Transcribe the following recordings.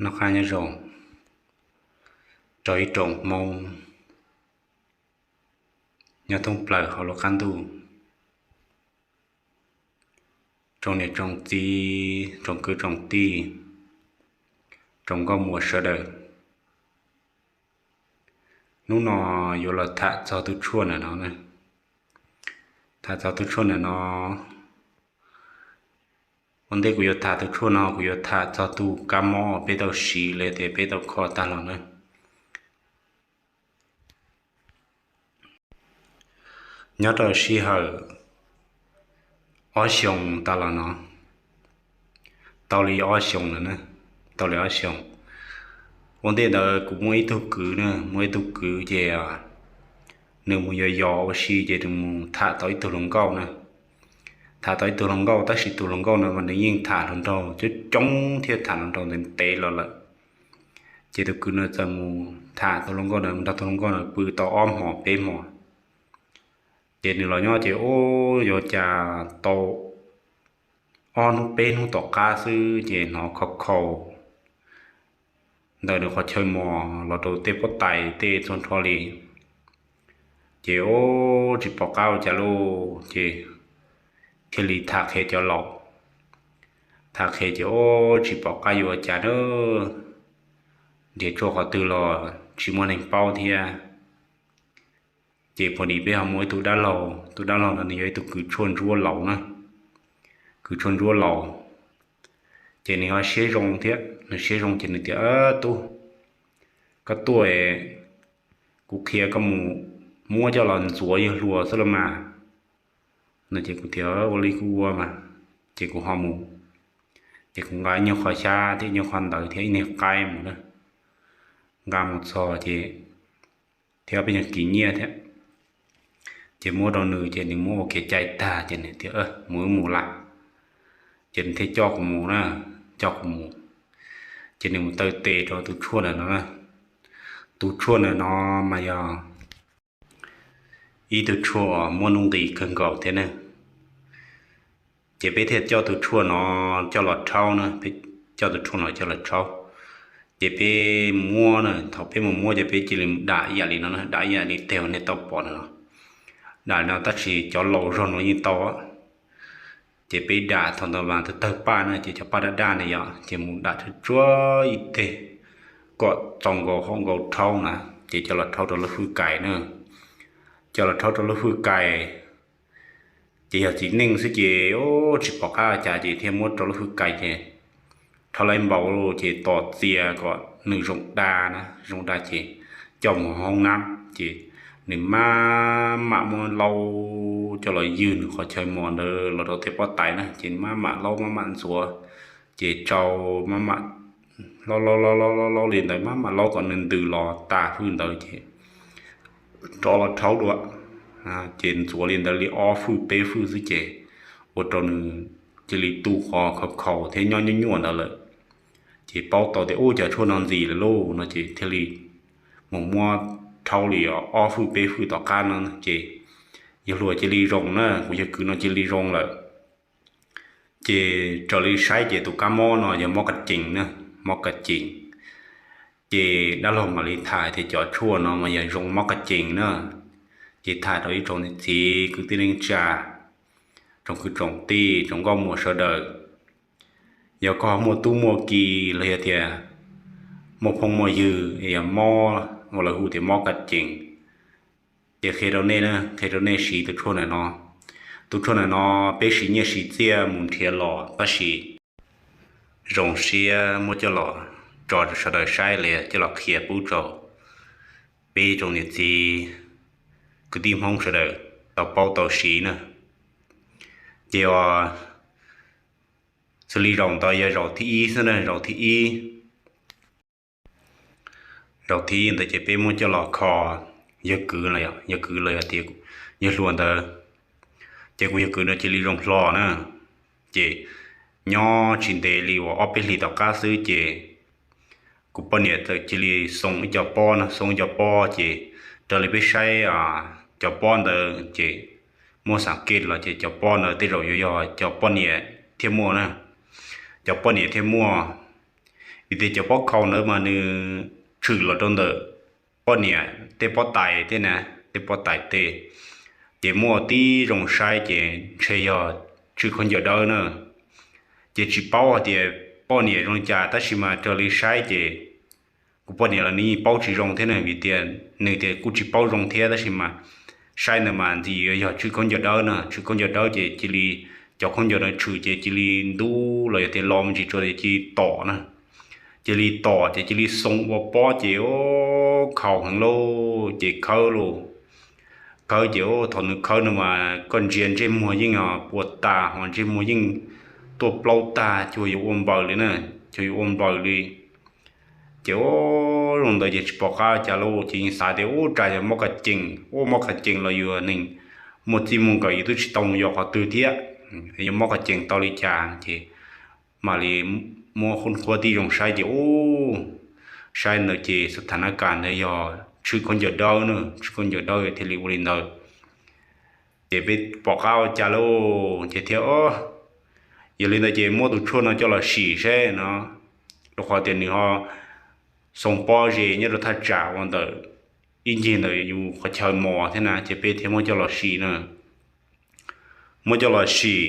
Noj qab nyob zoo rau ib tsoom Hmoob nyob thoob plaws hauv lub qab ntuj, tsoom niam tsoom txiv, tsoom kwv tsoom tij, tsoom nkauj muam sawv daws. Hnub no yuav los tham txog tus tshuaj ntawm no. Tham txog tus tshuaj ntawm no, ua ntej kuv yuav tham tus tshuaj no, kuv yuav tham txog tus kab mob peb tau siv los yog tias peb tau kho tag los na. Nyob rau sij hawm ob xyoos tas los no, tau li ob xyoos lawm, tau li ob xyoos. Ua ntej ntawd kuv muaj ib tug kwv na, muaj ib tug kwv ces nws mus yos yos ua si ces nws mus tham tau ib tug hluas nkauj na. Tham tau ib tug hluas nkauj, tab sis tus hluas nkauj no mas nws yeej tham hluas nraug coob coob thiab tham hluas nraug ntev ntev los lawm. Ces tus kwv no txawm mus tham tus hluas nkauj na, mus nrog tus hluas nkauj na pw tau ob hmos peb hmos. Ces nws los nyob ces ua cas tau ob hnub peb hnub tom qab xwb ces hnov khau khau ntawm nws qhov chaw mos los rau tej pob tais tej txhua nrho li. Ces ua tsis pom qab ua cas lauj, ces thiaj li tham qhia cov laus. Tham qhia ces ua tsis pom qab yuav ua cas na, nrhiav tshuaj qhov twg los tsis muaj neeg paub thiab. Ces pom nim peb ho muaj ib tug dab laug, tus dab laug no nws yog ib tug kws tshuaj ntsuab laus na, kws tshuaj ntsuab laus. Ces nws ho siab zoo thiab, nws siab zoo ces nws tias, Tub, koj tuaj, kuv qhia koj mus muab coj los ntxuav yawg hluas xwb los mas. No ces kuv tias, Ua li kuj ua mas. Ces kuv ho mus, ces kuv nqa ib nyuag qhov xyab thiab ib nyuag qhov ntawv thiab ib niag qaib mus na. Nqa mus txog ces thiab peb nyuag kiv nyiaj thiab, ces muab rau nws ces nws muab ua kev cai tag ces nws tias, Mus wb mus lawm. Ces nws thiaj coj kuv mus na, coj kuv mus. Ces nws mus taw tes rau tus tshuaj ntawm no. Tus tshuaj ntawm no mas yog ib tug tshuaj muaj nuj nqis kawg nkaus thiab ne. Ces peb thiaj coj tus tshuaj no coj los rhaub na, peb coj tus tshuaj no coj los rhaub. Ces peb muab na, thaum peb mus muab ces peb cia li dam ib yam li no, dam ib yam li tej uas nej tau pom no, dam li no tab sis cov laus zog no yeej tau. Ces peb dam thaum ntawd mas tawg tawg paj na, ces cov paj daj daj ne yom, ces mus dam tsuag tsuag ib teg kom txaus nkaus hauv nkaus rhaub na, ces coj los rhaub rau lub fwj kais na. Coj los rhaub rau lub fwj kais, ces yog txiv neej xwb ces tsis pom qab cas ces thiaj muab rau lub fwj kais ces rhaub laib npaum ces tos txias kom nws zoo da na, zoo da ces coj mus hoob nab ces nws maj mam muab laub coj los ywg nws qhov chaw mos ntawd los rau tej pob tais na, ces maj mam laub maj mam ntxuav, ces tsau maj mam laub laub laub laub laub li ntawd, maj mam laub kom nws ntws los tas fwj ntawd ces rov los rhaub dua. Ces ntxuav li ntawd li ob fwj peb fwj xwb ces ua rau nws cia li tu qhov khaus khaus thiab nyob nyuaj nyuaj ntawd lawm. Ces paub tau tias ub, cov tshuaj no ntxim lawm lauj no ces thiaj li mus muab rhaub li ob fwj peb fwj tom qab no ces yawg hluas cia li zoo na, kuv yawg kwv no cia li zoo lawm. Ces raws li saib ces tus kab mob no yog mob qas cees na, mob qas cees. Ces dab laug mam li tham tias cov tshuaj no mas yog zoo mob qas cees na. Ces tham rau ib tsoom niam txiv kwv tij neej tsa, tsoom kwv tsoom tij, tsoom nkauj muam sawv daws, yog koj ho muaj tub muaj ki los yog tias muaj phooj muaj ywg yog mob uas lawv hu tias mob qas cees, ces qhia rau nej, qhia rau nej siv tus tshuaj ntawm no. Tus tshuaj ntawm no peb siv nyiaj siv txiaj mus nrhiav los tab sis zoo siab muab coj los tso rau sawv daws saib los yog coj los qhia pub rau peb tsoom niam txiv kwv tij Hmoob sawv daws tau paub tau siv na. Ces uas xws li zaum ntawd yog zaum thib ib xwb na, zaum thib ib. Zaum thib ib ntawd ces peb muab coj los kho yawg kwv los yog, yawg kwv los yog tias yawg hluas ntawd, ces kuv yawg kwv no cia li zoo hlo na. Ces nyob tsis ntev li uas ob peb hlis tom qab xwb ces kuv poj niam txawm cia li xoo ib co pob no, xoo ib co pob ces raws li peb saib cov pob ntawd ces muab xam kej los ces cov pob ntawd tej zaum yuav yog cov poj niam thiaj muaj na, cov poj niam thiaj muaj. Vim tias cov pob khaus ntawd mas nws tshwm los rau ntawm poj niam tej pob tais tej na, tej pob tais tej, ces muaj tib zoo saib ces ntshe yog tswj khaub ncaws dawb na. Ces tsis paub hais tias poj niam zoo li cas tab sis mas raws li saib ces kuv poj niam los nws yeej paub tsis zoo thiab na, vim tias nws tias kuj tsis paub zoo thiab tab sis mas saib ntawd mas ntxim yuav yog tswj khaub ncaws dawb na, tswj khaub ncaws dawb ces cia li cov khaub ncaws ntawd tshwm ces cia li ntub los yog tias lo me ntsis rau ces cia li tom na, cia li tom ces cia li xoo ua pob ces ua khaus heev lauj ces khawb lauj. Khawb ces thaum nws khawb no mas koj ntsia ntsej muag yeej puas tas ho ntsej muag yeej tuaj plaub tag cuag yuav ua npaws li na, cuag yuav ua npaws li. Ces ua zoo ntawd ces tsis pom qab cas lauj, ces yeej xav tias ua cas yog mob qas cees, ua mob qas cees los yog neeg muaj txij muaj nkawm yus twb tsis tau mus yos qhov twg thiab, yog mob qas cees tau li cas ces mam li muab qhuab tib zoo saib ces ua saib ntawd ces xab thas nab kas ntawd yog tswj khaub ncaws dawb na, tswj khaub ncaws dawb thiaj li ua li ntawd. Ces peb pom qab ua cas lauj ces thiaj, yog li ntawd ces muab tus tshuaj no coj los sim seb no, rau qhov tias nws ho xoo pob ze nyob rau thaj tsam uas ntawm ib ncig ntawm yus qhov chaw mos thiab na ces peb thiaj muab coj los sim na. Muab coj los sim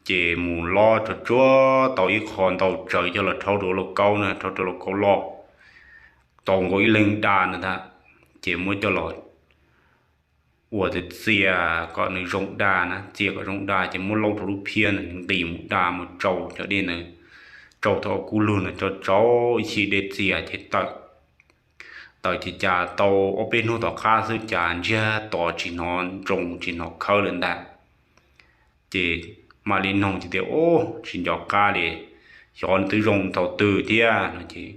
ces mus lob tsuag tsuag tau ib qho ntau tsawv coj los rhaub rau lauj kaub na, rhaub rau lauj kaub loj, tau nkaus ib leeg da na ntag. Ces muab coj los ua txias kom nws zoo da na, txias kom zoo da ces muab laub rau lub phiab na nqis mus da mus tsau cov dej na, tsau tau kub lug na, tsau tsau ib chim dej txias ces tawm. Tawm ces cas tau ob peb hnub tom qab xwb cas ntsiag to tsis hnov ntsoo tsis hnov khawb lawm ntag. Ces mam li noog ces tias, Ub, tsis nco qab li, xyov nws twb zoo thaum twg thiab no ces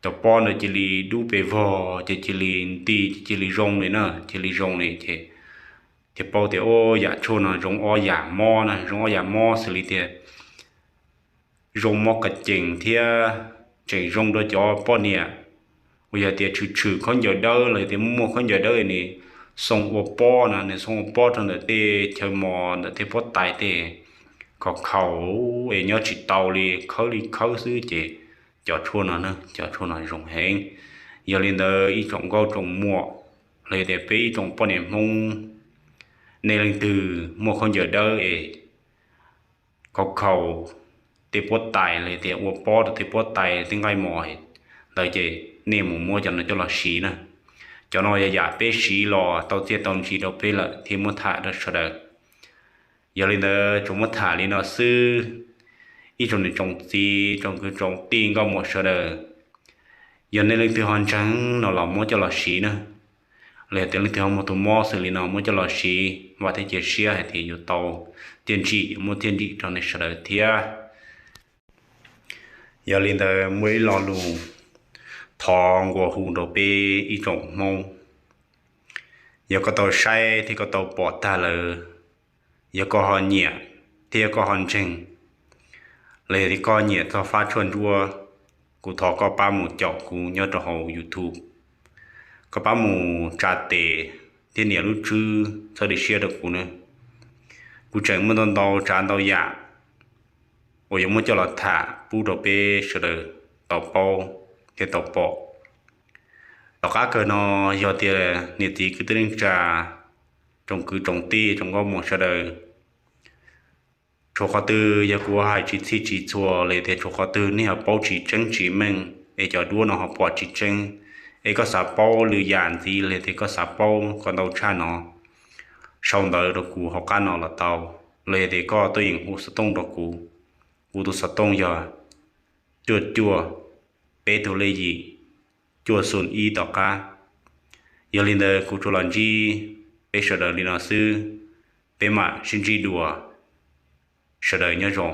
cov pob ntawd cia li dub pes vog ces cia li nti ces cia li zoo li na, cia li zoo li ces thiaj paub tias, Ub, yam tshuaj no zoo ob yam mob na, zoo ob yam mob xws li tias zoo mob qas cees thiab tseem zoo rau cov poj niam uas yog tias tshwm tshwm khaub ncaws dawb los yog tias muaj khaub ncaws dawb nws xoo ua pob no, nws xoo ua pob rau ntawm tej chaw mos ntawm tej pob tais tej khov khaus es nyob tsis tau li, khawb li khawb xwb ces cov tshuaj no, cov tshuaj no zoo heev. Yog li ntawd ib tsoom nkauj tsoom muam los yog tias peb ib tsoom poj niam Hmoob, nej leej twg muaj khaub ncaws dawb es khov khaus tej pob tais los yog tias ua pob rau tej pob tais tej nqaij mos ntawd ces nej mus muab cov no coj los siv na. Cov no yog yam peb siv los tau txiaj tau ntsig rau peb lawm thiaj muab tham rau sawv daws. Yog li ntawd tsuas muab tham li no xwb. Ib tsoom niam tsoom txiv tsoom kwv tsoom tij nkauj muam sawv daws, yog nej leej twg ho ntseeg no los muab coj los siv na, los yog tias leej twg ho muaj tus mob xws li no muab coj los siv, vam thiab cia siab hais tias yuav tau txiaj ntsig, yuav muaj txiaj ntsig rau nej sawv daws thiab. Yog li ntawd muaj ib lo lus thov nqua hu rau peb ib tsoom Hmoob, yog koj tau saib thiab koj tau pom tag lawm, yog koj ho nyiam thiab koj ho ntseeg, los yog tias koj nyiam txog fab tshuaj ntsuab, kuv thov koj pab mus caum kuv nyob rau hauv YouTube, koj pab mus tsa tes thiab nias lub tswb txhawb siab rau kuv na. Kuv tseem muaj ntau ntau tsav ntau yam uas yuav muab coj los tham pub rau peb sawv daws tau paub thiab tau pom. Tom qab kawg no, yog tias niam txiv kwv tij neej tsa, tsoom kwv tsoom tij tsoom nkauj muam sawv daws, tshuav qhov twg yog kuv hais tsis txhij tsis txhua los yog tias tshuav qhov twg nej ho paub tsis tseeb tsis meej es cov duab no ho pom tsis tseeb, es koj xav paub lwm yam ntxiv los yog tias koj xav paub kom ntau tshaj no, sau ntawv rau kuv hauv qab no los tau, los yog tias koj tuaj yeem hu xov tooj rau kuv. Kuv tus xov tooj yog cuaj cuaj peb tug lej yim cuaj xoom ib tom qab. Yog li ntawd kuv tsuas los ntsib peb sawv daws li no xwb, peb mam sib ntsib dua, sawv daws nyob zoo.